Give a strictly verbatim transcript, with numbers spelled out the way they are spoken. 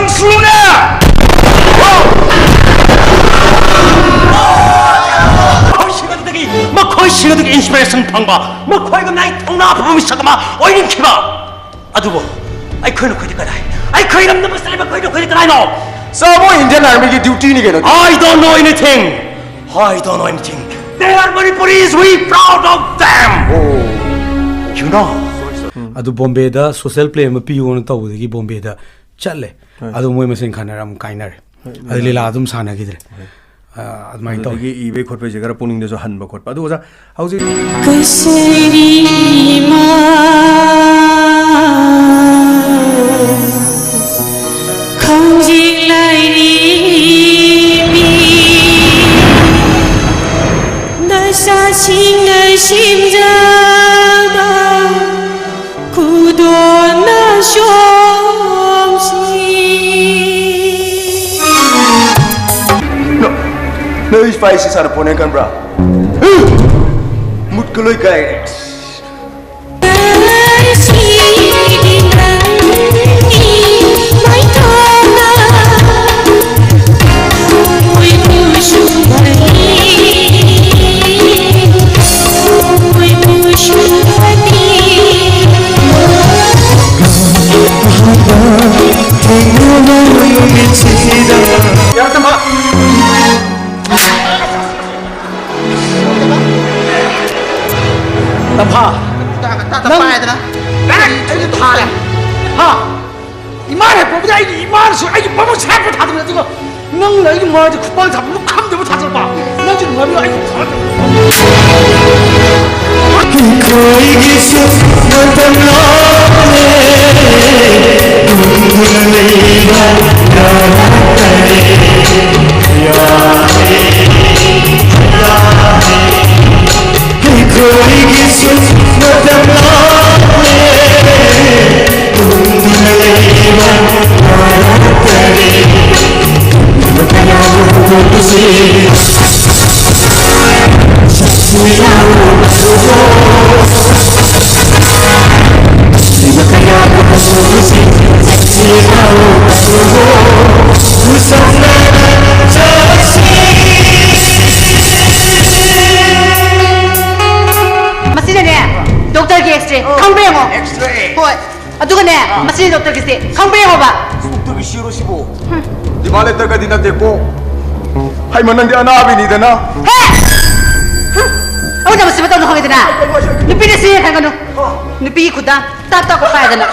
ꯁꯨꯅ ꯃꯈꯣꯏꯁꯤꯡ ꯑꯗꯨꯗꯒꯤ, ꯃꯈꯣꯏꯁꯤꯡ ꯑꯗꯨꯒꯤ inspiration ꯐꯪꯕ, ꯃꯈꯣꯏꯒꯨꯝꯅ ꯑꯩ ꯊꯧꯅꯥ ꯐꯕ ꯃꯤꯁꯛ ꯑꯃ ꯑꯣꯏꯅꯤꯡꯈꯤꯕ꯫ ꯑꯗꯨꯕꯨ ꯑꯩꯈꯣꯏ ꯅꯈꯣꯏꯗꯤ ꯀꯗꯥꯏ? ꯑꯩꯈꯣꯏ ꯏꯔꯝꯗꯝ ꯑꯁꯤꯗ ꯂꯩꯕ ꯑꯩꯈꯣꯏ ꯅꯈꯣꯏꯗꯤ ꯀꯗꯥꯏꯅꯣ? Sir, ꯃꯣꯏ Indian Army ꯒꯤ duty ꯅꯤ ꯀꯩꯅꯣ꯫ I don't know anything. I don't know anything. They are Manipuris. We proud of them. You know. ꯑꯗꯨ ꯕꯣꯝꯕꯦꯗ social play ꯑꯃ ꯄꯤꯌꯣꯅ ꯇꯧꯕꯗꯒꯤ ꯕꯣꯝꯕꯦꯗ ꯆꯠꯂꯦ꯫ ꯍꯣꯏ꯫ ꯑꯗꯨ ꯃꯣꯏ ꯃꯁꯦꯟ ꯈꯟꯅꯔ ꯑꯃꯨꯛ ꯀꯥꯏꯅꯔꯦ꯫ ꯍꯣꯏ, ꯑꯗꯨ ꯂꯤꯂꯥ ꯑꯗꯨꯝ ꯁꯥꯟꯅꯈꯤꯗ꯭ꯔꯦ꯫ ꯍꯣꯏ꯫ ꯑ, ꯑꯗꯨꯃꯥꯏꯅ ꯇꯧꯋꯤ꯫ ꯑꯗꯨꯗꯒꯤ ꯏꯕꯩ ꯈꯣꯠꯄꯩꯁꯦ ꯈꯔ ꯄꯨꯛꯅꯤꯡꯗꯁꯨ ꯍꯟꯕ ꯈꯣꯠꯄ꯫ ꯑꯗꯨ ꯑꯣꯖꯥ, ꯍꯧꯖꯤꯛ ꯀꯁꯔꯤ ꯏꯃꯥ ꯈꯪꯖꯤꯡ ꯂꯥꯏꯔꯤ ꯃꯤ ꯗꯁꯥꯁꯤꯡꯅ ꯁꯦꯝꯖꯕ ꯈꯨꯗꯣꯟꯅ ꯁꯣꯝꯁꯤ꯫ ꯅꯣꯏ ꯏꯄꯥ ꯏꯁꯤ ꯁꯥꯟꯅ ꯄꯣꯅꯦ ꯈꯟꯕ꯭ꯔꯥ? ꯃꯨꯠꯀ ꯂꯣꯏ ꯀꯥꯏꯔꯦ꯫ ꯌꯥꯔꯦ, ꯇꯝꯐꯥ꯫ ꯇꯝꯐꯥ꯫ ꯇꯝꯐꯥ ꯅꯪ ꯍꯥꯏꯗꯅ꯫ ꯑꯩ, ꯑꯩ ꯊꯥꯔꯦ꯫ ꯍꯥ? ꯏꯃꯥꯅ ꯍꯦꯛ ꯄꯣꯛꯄꯗ ꯑꯩꯒꯤ ꯏꯃꯥꯅꯁꯨ ꯑꯩꯒꯤ ꯄꯣꯛꯄ ꯁꯥꯠꯄ ꯊꯥꯗꯕꯅꯦ, ꯑꯗꯨꯒ ꯅꯪꯅ ꯑꯩꯒꯤ ꯃꯥꯏꯗ ꯈꯨꯄꯥꯛ ꯊꯥꯕ ꯂꯨꯈꯝꯗꯕꯨ ꯊꯥꯖꯤꯜꯂꯛꯄ꯫ ꯅꯪꯁꯨ ꯅꯨꯡꯉꯥꯏꯕ ꯑꯩꯒꯤ ꯐꯥꯗꯕ꯫ ꯑꯩꯈꯣꯏꯒꯤꯁꯨ ꯃꯇꯝ ꯂꯥꯛꯂꯦ, ꯇꯨꯝꯗꯨꯅ ꯂꯩꯕ ꯌꯥꯔꯛꯇꯔꯦ, ꯌꯥꯔꯦ, ꯌꯥꯔꯦ꯫ ꯑꯩꯈꯣꯏꯒꯤꯁꯨ ꯃꯇꯝ ꯂꯥꯛꯂꯦ꯫ ꯃꯁꯤꯗꯅꯦ, ꯗꯣꯛꯇꯔꯒꯤ ꯑꯦꯛꯁꯔꯦ ꯈꯪꯕ꯭ꯔꯥ ꯌꯦꯡꯉꯣ꯫ ꯑꯦꯛꯁꯔꯦ꯫ ꯍꯣꯏ꯫ ꯑꯗꯨꯒꯅꯦ, ꯃꯁꯤꯗꯤ ꯗꯣꯛꯇꯔꯒꯤꯁꯦ ꯈꯪꯕ꯭ꯔꯥ ꯌꯦꯡꯉꯣꯕ꯫ ꯗꯣꯛꯇꯔꯒꯤ ꯁꯤꯔꯣ ꯁꯤꯕꯣ? ꯗꯤꯃꯥ ꯂꯦꯇꯔꯒꯗꯤ ꯅꯠꯇꯦꯀꯣ꯫ ꯍꯩꯃ, ꯅꯪꯗꯤ ꯑꯅꯥꯕꯤꯅꯤꯗꯅ꯫ ꯍꯦ! ꯍꯨꯝ! ꯑꯃꯨꯛ ꯃꯁꯤ ꯃꯇꯧꯗꯣ ꯈꯪꯉꯦꯗꯅ? ꯅꯨꯄꯤꯅ ꯁꯤ ꯈꯪꯒꯅꯨ꯫ ꯅꯨꯄꯤꯒꯤ ꯈꯨꯗꯥꯡ ꯇꯥꯞ ꯇꯥꯞꯀ ꯄꯥꯏꯗꯅ꯫